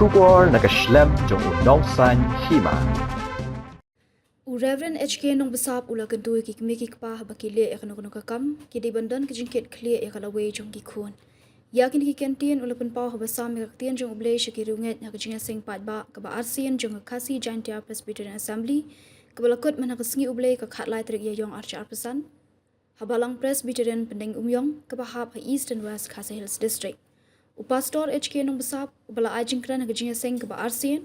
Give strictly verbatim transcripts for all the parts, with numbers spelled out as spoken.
Khubor na ka shlem jong u nongsan hima. U Reverend H K Nongbsap u la kyntu ïa ki kmie ki kpa haba ki leh ïa kano kano ka kam, ki dei ban don ka jingkit khlieh ïa ka lawei jong ki khun. Ïa kine ki kyntien u la pynpaw haba sam ïa ka ktien jong U Blei sha ki riewngeit ha ka jingïaseng paidbah kaba arsien jong ka Khasi Jaintia Presbyterian Assembly, kaba la kut mynha ka sngi U Blei ka khatlai tarik Ïaïong arhajar arphew san, ha Balang Presbyterian Pyndengumiong, kaba hap ha East and West Khasi Hills District. U Pastor H K Nongbsap, uba la ai jingkren ha ka jingïaseng kaba arsien,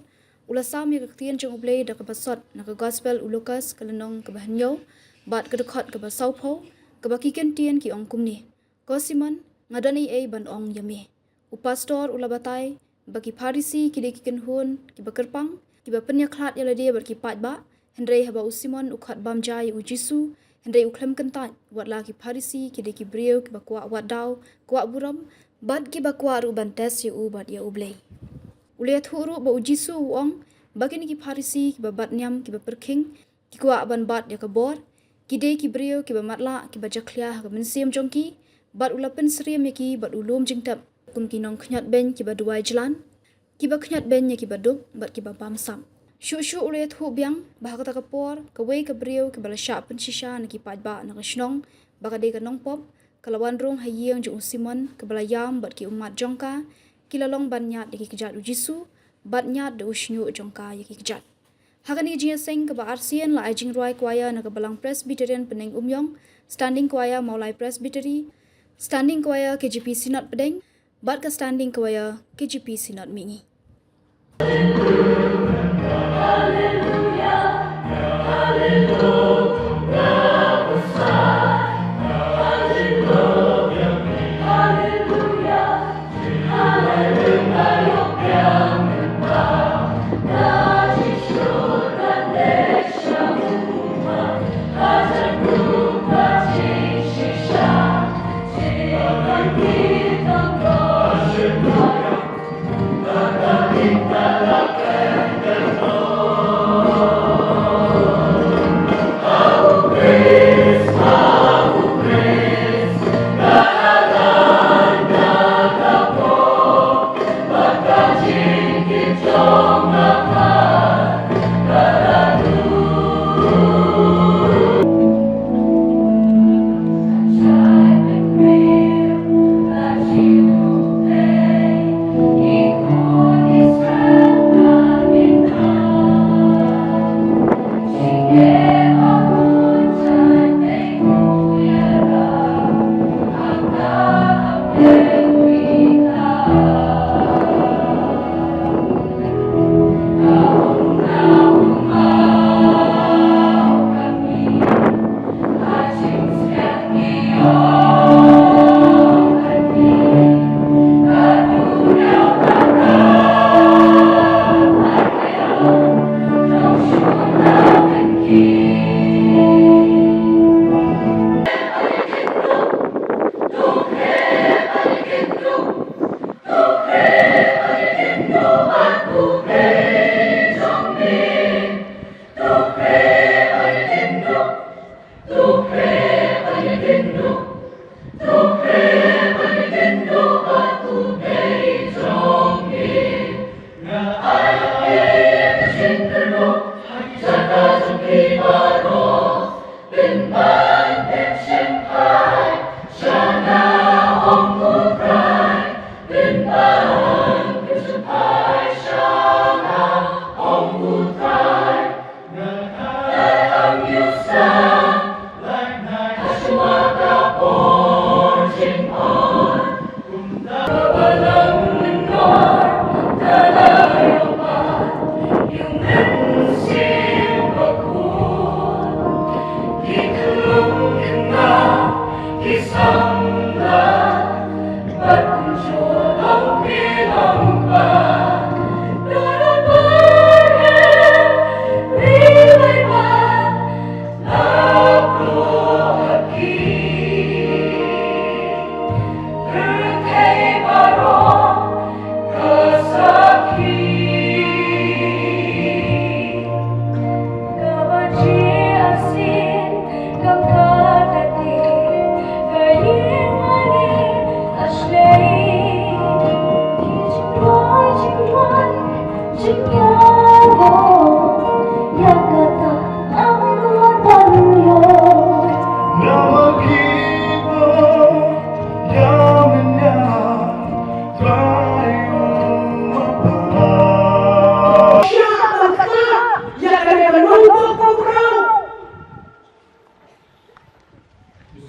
u la sam ïa ka ktien jong U Blei da kaba sot na ka Gospel u Lukas ka lynnong kaba hynñiew, bad ka dkhot kaba sawphew, kaba ki kyntien ki ong kumne: Ko Simon, nga don ei ei ban ong ïa me. U Pastor u la batai ba ki Pharisi ki dei ki kynhun kiba kyrpang, kiba pynïakhlad ïa lade bad ki paidbah, hynrei haba u Simon u khot bam ja ïa U Jisu, hynrei u khlem kyntait, wat la ki Pharisi ki dei ki briew kiba kwah wad daw, kwah burom, bad kiba kwah ruh ban test ïa u bad ïa U Blei. U la ïathuh ruh ba U Jisu u ong ba kine ki Pharisi kiba bat niam, kiba pyrkhing, ki kwah ban bat ïa ka bor, ki dei ki briew kiba matlah, kiba jakhlia ha ka mynsiem jong ki, bad u la pynsyriem ïa ki bad u lum jingtep kum ki nongkhñiot beiñ kiba duwai jlan, kiba khñiot beiñ ïa kiba duk bad kiba bamsap. Shuh shuh u la ïathuh biang ba ha kata ka por, kawei ka briew kaba la shah pynshisha na ki paidbah na ka shnong ba ka dei ka nongpop, ka la wan rung ha ïing jong u Simon, kaba la ïam bad ki ummat jong ka, ki la long ban ñiad ïa ki kjat U Jisu, bad ñiad da u shñiuh jong ka ïa ki kjat. Ha kane ka jingïaseng kaba arsien la ai jingrwai kwaya na ka Balang Presbyterian Pyndengumiong, Standing Kwaya Mawlai Presbytery, Standing Kwaya K J P Synod Pdeng, bad ka Standing Kwaya K J P Synod Mihngi.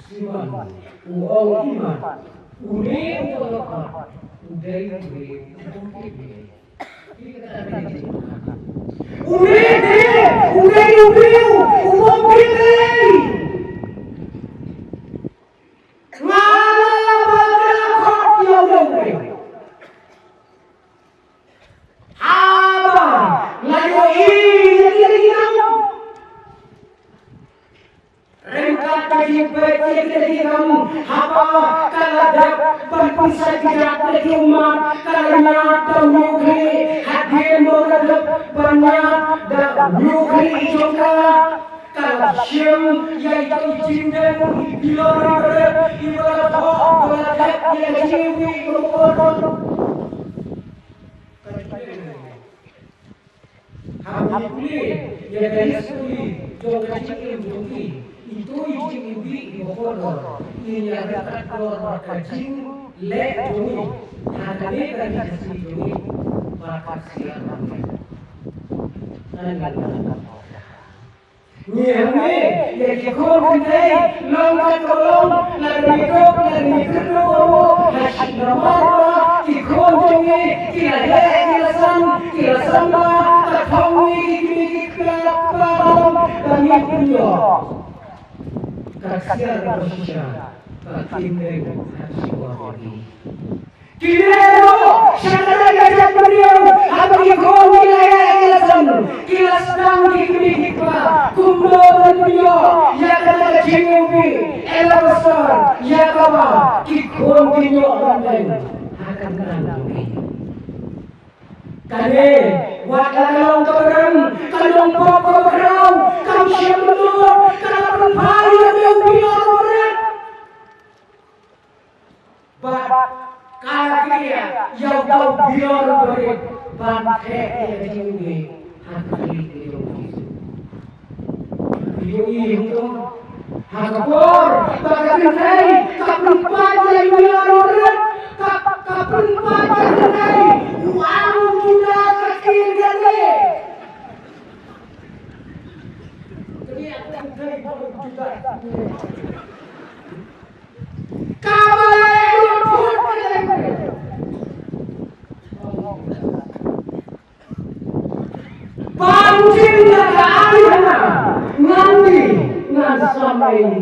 Simon, u ong Iman, une u ba la khot, u dei u briew u bym tip ei ei. Une te, u dei u briew u bym tip ei ei. Nga la ba la khot ïa u dei u briew. Haba nga ïohi ïa kine ki kam, ryngkat ka jingpeit ïa kine ki kam, haba ka la dep ban pynsait kjat na ki ummat, ka la ñiad da u ñiuhkhlieh hadien ba ka dep ban ñiad da u ñiuhkhlieh jong ka. Ka la shim ïa ito i jingdeng i bilor i barit iba la thoh ba la thep ïa ka jingiwbih ka mukordor. Haba ngi pule ïa ka history jong ka jingim jong ngi, ito i jingiwbih i ba kordor i ïa ka kordor bad ka jingleh jong ngi ha kane ka history jong ngi bad ka ksiar jong ngi. Ngi hangne ïa ki khun kynthei long kat ka long, lada ngi duk lada ngi kynduh ha shi namar ba ki khun jong ngi ki la heh ki la san ki la san ba ka thong ngi ki kmie ki kpa ba ngi pynïoh ka ksiar ka shisha ba kin dei ha shi bor ngi. Kine ruh sha kata ka jaitbynriew haba ki khun ki la ïaid ki la san ki la sdang ki kmie ki kpa kumno ban pynïoh ïa kata ka jingiwbih, elaboration ïa kaba ki khun ki ïoh ban beng ha ka kyrdan jong ki. Kane wat la ka long kaba rem, ka long pop kaba khraw, kam shym nud, ka la pynphai ïa u bilor u barit. Bad ka la kynriah ïa uta u bilor u barit ban theh ïa ka jingim ha ka khlieh ka jong u Jisu. Ïohi hangto ha ka por ba ka kynthei ka pynpait ïa u bilor u barit, ka, ka pynpait ïa ka kynthei, u ang u Judas ka kyrkieh. Kane ka kynthei u Judas. Kaba la ïa lut phut ka la ïa lut. Ban jin na ka ai hana ngan di ngan samai ni.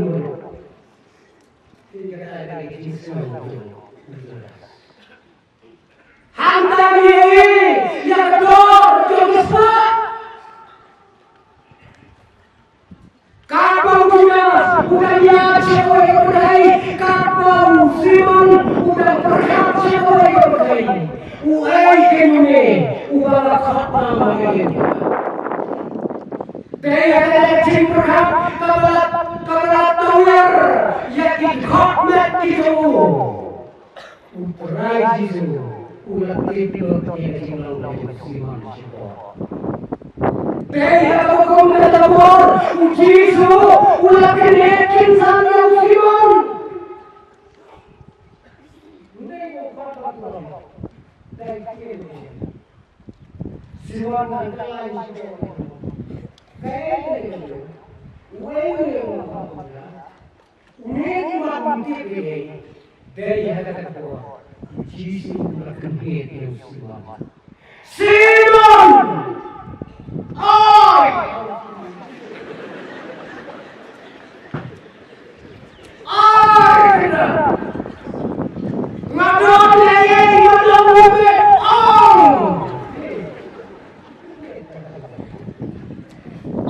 Ki kata ka jingsngew. Hangta ngi ïohi ïa ka dor jong ki spah. Katba u Judas u dang ïaid sha kawei ka pyrthei, katba u Simon u dang pyrkhat sha kawei ka pyrthei. Uei kane une uba la khot ba ma ïa. Dei ha kata ka jingpyrkhat kaba la, kaba la tawiar ïa ki khot met ki jong u. U Trai Jisu u la tip lut ïa ka jinglong jong u Simon shipor. Dei ha kaba kum kata ka por u Jisu u la kyndiat kynsan ïa u Simon. Simon, ngan kylli shipor. Kaei kane? Uei uei uba khot ïa nga? Une uba ym tip ei ei. Dei ha kata ka por u Jisu u la kyndiat ïa u Simon. Simon! Oi! Oi! Nga don ei ei, nga don ei ei. Ong!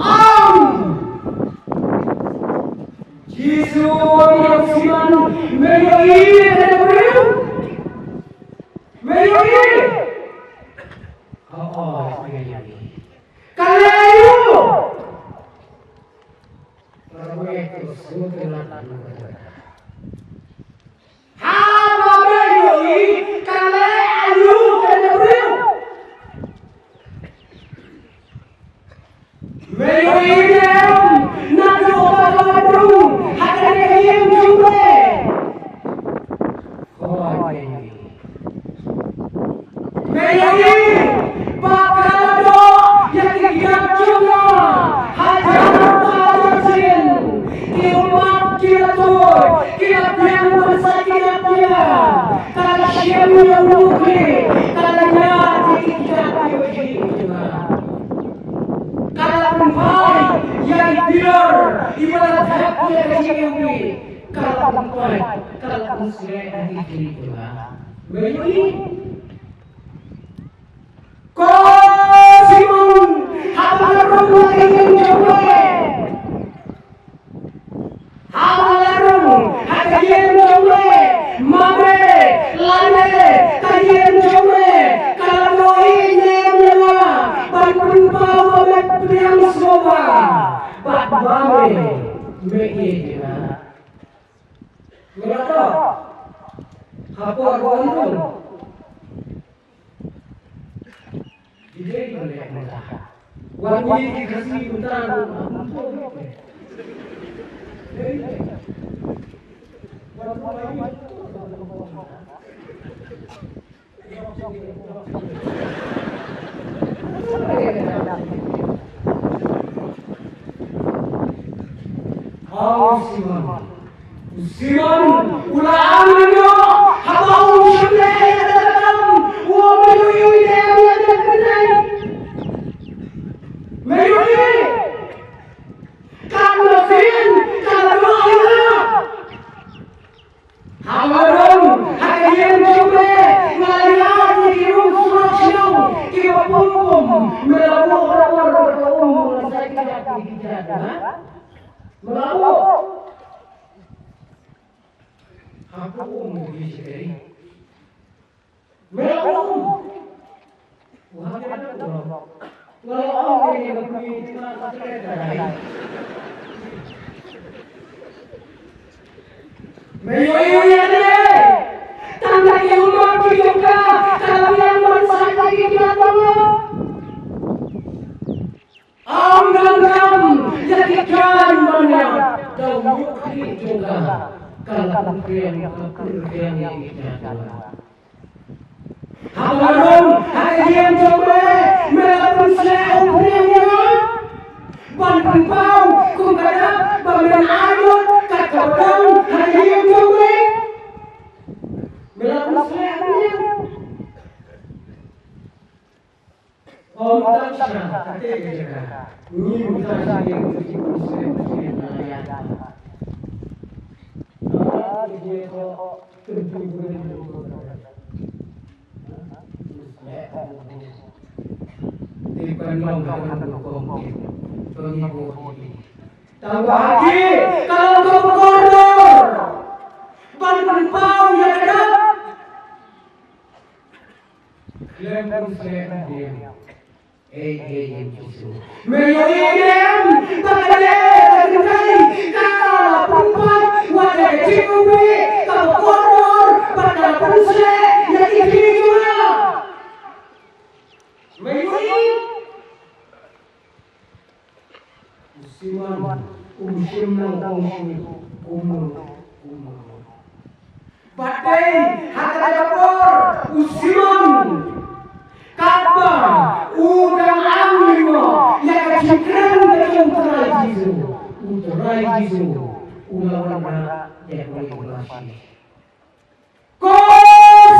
Ong! Jisu u ong ïa u Simon, me ïohi ïa kane ka briew? Me ïohi? Hooid, me ïohi. Ka leh aïu? Haba me ïohi, ka leh aïu kane ka briew? Ba ka la doh ïa ki kjat jong nga hajar hajar sien, ki ummat ki la tuid, ki la biang ban sa ki kjat ïa, ka la shem ïa u khlieh, ka la ïaid ïa ki kjat ïa u khlieh jong nga. Ka la pynphai ïa i bior iba la thep ïa ka jingim, ka la pynphai, ka la pynsleh ïa ki khlieh jong nga. Me ïohi? Ko Simon, haba nga rung ha ka ïing jong me. Haba nga rung ha ka ïing jong me, ma me lane ka ïing jong me ka la ïohi ne em ïa nga ban pynpaw ba me pdiang sngewbha bad ba me, me ïeit ïa nga. Nga la ong hapoh ka wan rung. Wan ngi ki Khasi mynta. Hau Simon. Simon u la ong ïa u, haba u shym leh ïa kata ka kam, u ong, me ïohi ne em ïa kane ka kynthei? Me ïohi? Katno sien ka la duh ïa nga. Haba nga rung ha ka ïing jong me, nga la ïaid ïa ki rung surok shnong kiba pum pum, me la buh rapor bad ka um ba ngan sa kjat ïa ki kjat, ha? Me la buh. Hapoh um u dei shi dei. Me la um. Wah, nga la um, nga la um, nga la um, nga la um. Me ïohi ïa kane. Tang da ki ummat ki jong ka, ka la biang ban sa ïa ki kjat jong nga. Ym donkam ïa ki kjat ban ïap da u khlieh jong ka, ka la pynpriang, ka pynpriang ïa ki kjat jong nga. Haba nga rung ha ka ïing jong me, me la pynsleh u phriang ïa nga ban pynpaw kum ka dak ba men ai lut kat kaba dang ha ka ïing jong me. Me la pynsleh u phriang. Ym tang sha kata ka jaka, ngim tang sha ïing jong u Jisu Khrist na ïa. Te ban long ka long ka kong te. Tang ba ha ki ka long ka kordor ban pynpaw ïa ka dak. Khlem pynsleh ïa u. Ei, ei, ei, Jisu. Me ïohi ne em ba kane ka kynthei ka la pynpaw wat ïa ka jingïeit kaba kordor bad ka la pynsleh ïa ki khlieh jong nga. Me ïohi. U Simon um shym nang ong shuh kumno kumno. Bad dei ha kata ka por u Simon, katba u dang angnud ïa ka jingkren ka jong u Trai Jisu, u Trai Jisu u la wanrah ïa kawei ka bashi. Ko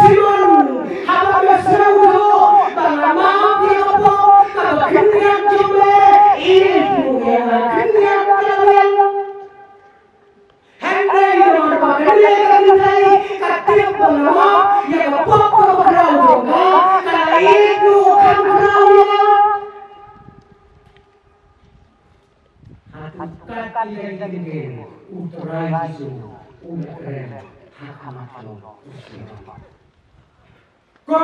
Simon, haba me sngewthuh ba nga map ïa ka pop kaba khyndiat jong me, ïehnoh ïa nga khyndiat ka la biang. Hynrei namar ba kane ka kynthei ka tip ba nga map ïa ka pop kaba khraw jong ka, ka la ïehnoh kham khraw ïa nga. Hato kat ïa kine u Trai Jisu u la kren ha khmat jong u Simon? Ko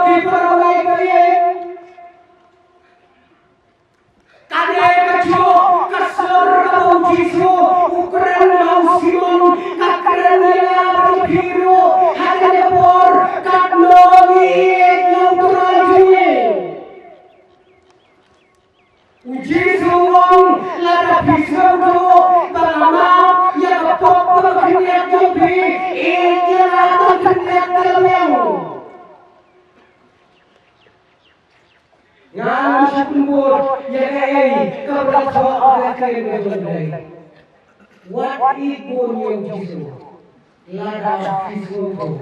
ki para bangeit, kane ka juh ka sur kaba u Jisu u kren ha u Simon, ka kren ïa nga bad ïa phi ruh ha kane ka por, katno ngi ïeit ïa u Trai jong ngi. U Jisu u ong, lada phi sngewthuh ba nga map ïa ka pop kaba khyndiat jong phi, ïeit ïa nga tang khyndiat ka la biang. Ngan shu pynbor ïa kaei kaba la thoh ha ka ktien ka jong U Blei. Wat ïeit bun ïa U Jisu lada phi sngewthuh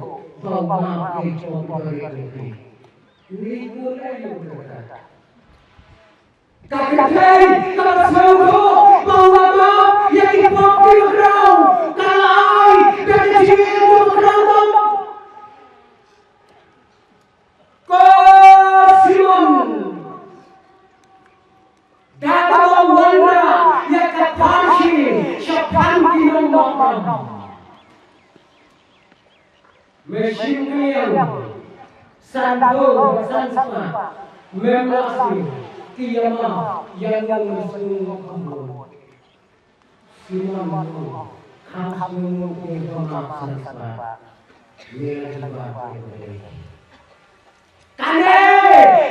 ba u map ïa ki pop barit jong phi. Ïeit bun ïa u Jisu. Ka kynthei kaba sngewthuh ba u la map ïa ki pop kiba khraw, ka la ai da ka jingim kaba khraw tam. Ko Simon, da kaba wanrah ïa ka pharshi shaphang ki nongmap, me shim kyndiang sanphew bad san spah, mem lah sniew, ki ïa map ïa nga, me sngew kumno. Simon, kham sngew ïa ka map san spah, me la jubab ïa U Blei. Kane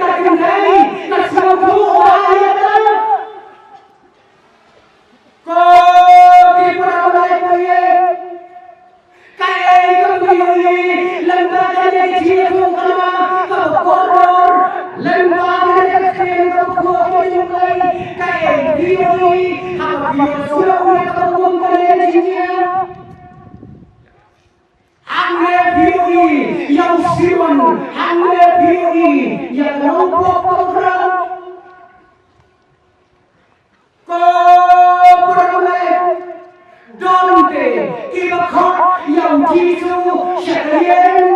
ka kynthei ka sngewthuh ba ïa ka. Ko ki para bangeit, kaei kaba phi ïohi lyngba kane ka jingïathuhkhana kaba kordor, lyngba kane ka ktien kaba kordor jong U Blei? Kaei phi ïohi haba phi ïohsngew ïa kaba kum kane ka jingïa? Hangne phi ïohi ïa u Simon, hangne phi ïohi ïa ka nongpop kaba khraw. Ko para bangeit, don te kiba khot ïa U Jisu sha ka ïing.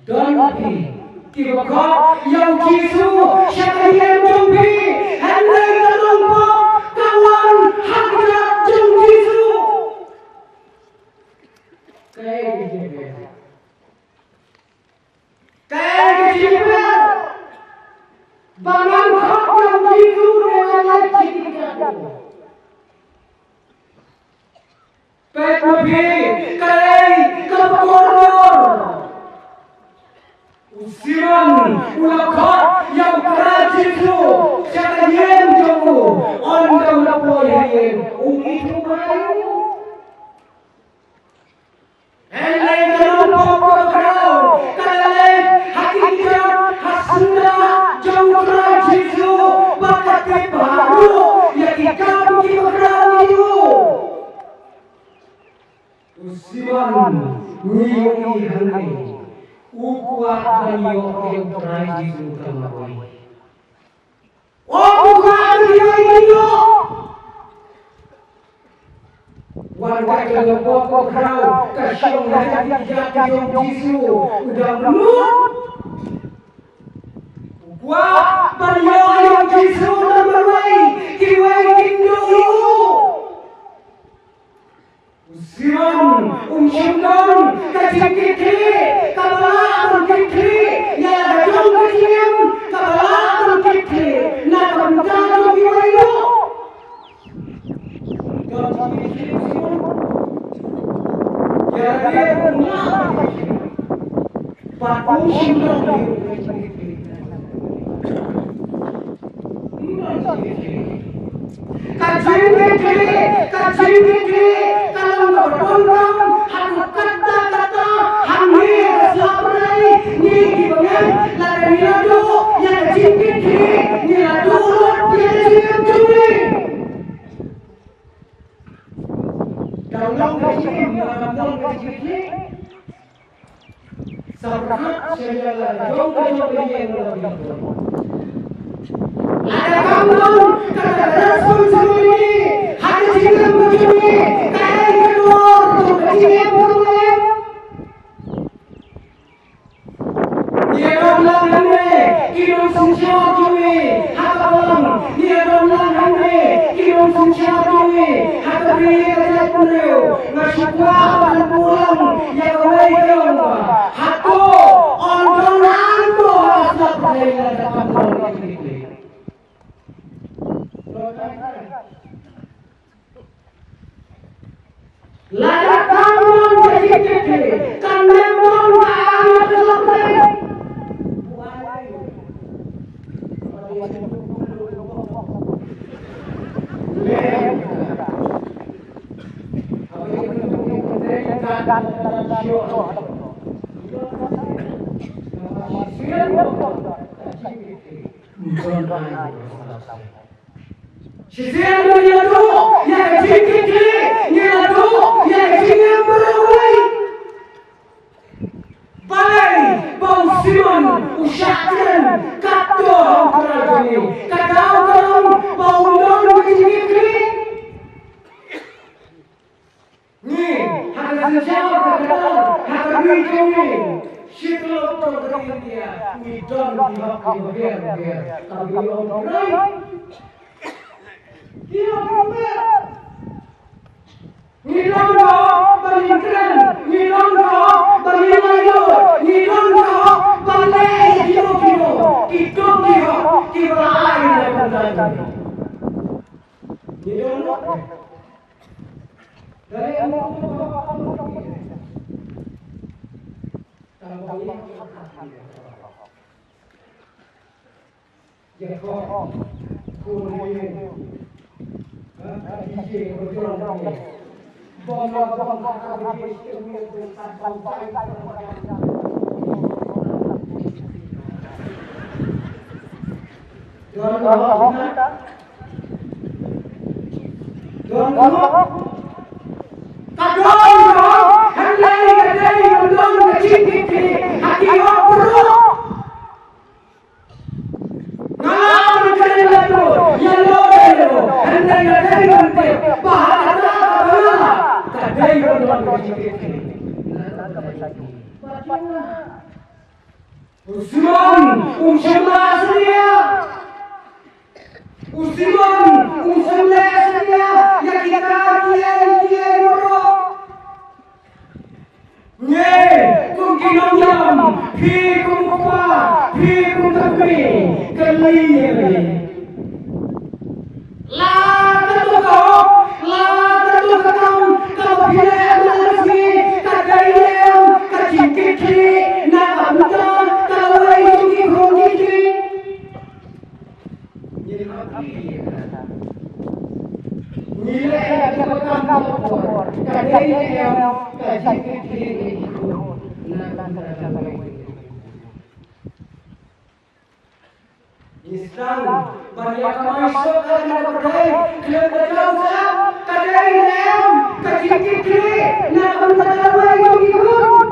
Don phi kiba khot ïa U Jisu sha ka ïing jong phi, hynrei ka nongpop ka wan ha kjat jong U Jisu. Kaei ka jingpher? Kaei ka jingpher? Ba ngan khot ïa U Jisu ne ngan leit sha ki kjat? Peit ma phi, kaei kaba kordor. U Simon u la khot ïa U Trai Jisu sha ka ïing jong u. Ynda u la poi ha ïing, um ithuh bha ïa u. Hynrei ka nongpop kaba khraw ka la leit ha ki kjat, ha sla jong U Trai Jisu, bad ka tip bha ruh ïa ki kam kiba khraw ïa u. U Simon, ngi ïohi hangne, u kwah ban ïoh ïa U Trai Jisu tang marwei. U kwah ban ïoh ïa U. Wan ka nongpop kaba khraw ka shong ha ki kjat jong U Jisu, u dang mut. U kwah ban ïoh ïa U Jisu tang marwei, kiwei kin duh ïa u. U Simon um shym don ka jingkitkhlieh kaba lah ban kit khlieh ïa la ka jong ka jingim kaba lah ban kit khlieh na ka bynta jong kiwei ruh. Don jingkitkhlieh u Simon? Ïa lade um lah ban kit khlieh. Bad um shym don ïa u ka jingkitkhlieh. Ka jingkitkhlieh, ka jingkitkhlieh ka long kaba donkam haduh katta katta. Hangne ha ka sla pyrthei, ngi ki bangeit, lada ngi la duh ïa ka jingkitkhlieh, ngi la duh lut ïa ka jingim jong ngi. Ka long ka jingim, ka long ka jingkitkhlieh. Sa pyrkhat sha la ka jong ka jong ka ïing la phi. Lada kam don kata ka responsibility ha ka jingim ka jong ngi, kaei ka dor jong ka jingim ka jong ngi? Ngi ïa don lang hangne ki nongsynshar jong ngi ha ka balang, ngi ïa don lang hangne ki nongsynshar jong ngi ha ka ri ka jaitbynriew. Nga shu kwah ban buh lang ïa kawei ka ïong ba hato yn don nangno ha ka sla pyrthei lada kam don ka jingkitkhlieh? Lada kam don ka jingkitkhlieh, kan ym don ba ang ha ka sla pyrthei. Shisien ngi la duh ïa ka jingkitkhlieh, ngi la duh ïa ka jingim marwei. Balei ba u Simon u shah kren katto ha u Trai jong ngi? Ka daw ka long ba u don ka jingkitkhlieh. Ngi, ha ka jingjaw ka kdar, ha ka ri jong ngi, shi tyllup jong ka ri India, ngi don ki hok kiba pher pher, kaba ngi ong ki hok kiba pher. Ngi don ka hok ba ngin kren, ngi don ka hok ba ngin lait luid, ngi don ka hok ban leh ïa kino kino, kito ki hok kiba la ai na ka bynta jong ngi. Ngi don ka hok. Don ka hok. Don ka hok. Ka don ka hok. Hynrei ka dei ban don ka jingkitkhlieh ha ki hok baroh. Nga la ban kren lano, ïa lano, hynrei nga dei ban tip ba ha kata ka bynta ka dei ban don ka jingkitkhlieh. U Simon um shym la satia. U Simon um shym la satia ïa kita kiei kiei baroh. Ngi kum ki nongïalam, phi kum u kpa, phi kum ka kmie, kylli ïa ngi. La kato ka hok, la kato ka kam kaba phi leh ha ka sngi, ka dei ne em ka jingkitkhlieh na ka bynta ka lawei jong ki khun ki kti? Ngi leh ïa kaba kam kaba por, ka dei ne em ka jingkitkhlieh na ka bynta ka lawei? Ngi sdang ban ïa kamai suk ha kane ka pyrthei khlem da jaw sah, ka dei ne em ka jingkitkhlieh na ka bynta ka lawei jong ki khun?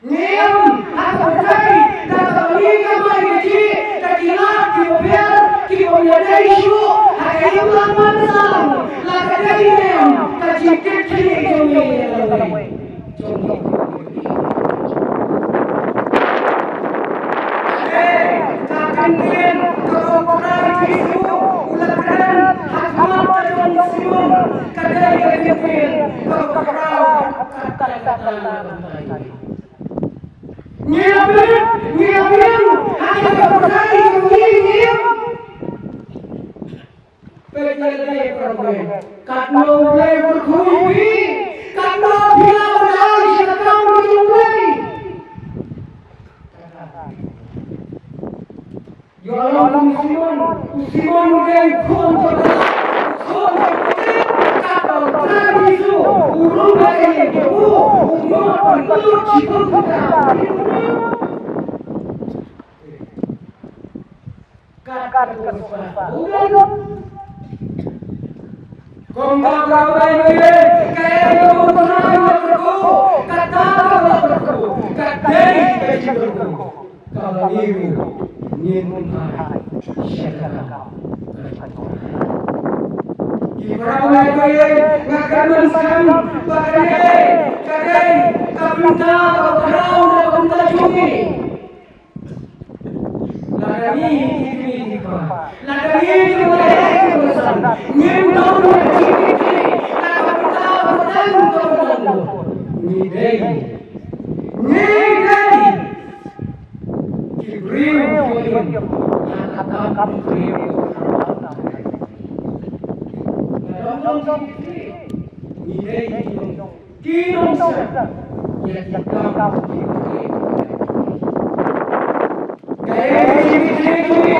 Ngim, ha ka pyrthei, da kaba ngi kamai kajih, da ki lad kiba pher, kiba ym ïadei shuh ha ka imlang manlang, la ka dei ne em ka jingkitkhlieh jong ngi ïa lawei jong ngi. Ka dei ka kyntien kaba u Trai Jisu u la kren ha khmat ka jong u Simon, ka dei ka kyntien kaba khraw kat kat kat kat. Ngi la peit, ngi la peit ha ka pyrthei jong ngi, ngi peit ïa lade, para bangeit. Katno U Blei u kyrkhu ïa phi, katno phi la ban ai sha ka kam ka jong U Blei. Ïoh long kum u Simon, u Simon u dei u khun jong ka, u khun jong ka, katba u Trai Jisu u rung ha ka ïing jong u, u mut ban lut shibun kita. Kat ka spah u don. Kumba ka Baibl, kaei kaba u Trai u la kyrkhu, kata ka la kyrkhu, ka dei ka jingkyrkhu kaba ngi ruh ngin ai sha ka kam. Ki para bangeit, nga kyrmen skhem ba kane ka dei ka bynta kaba khraw na ka bynta jong ngi. Lada ngi ki kmie ki kpa, lada ngi ki kmie ki kpa, ngim don ka jingkitkhlieh na ka bynta ka bynta ka bynta, ngi dei, ngi dei ki briew kiba im ha ka kam briew. Lada ngim don jingkitkhlieh, ngi dei ki nong Ki nongsan ïa ki kam ki briew. Kaei ka jingkitkhlieh jong ngi?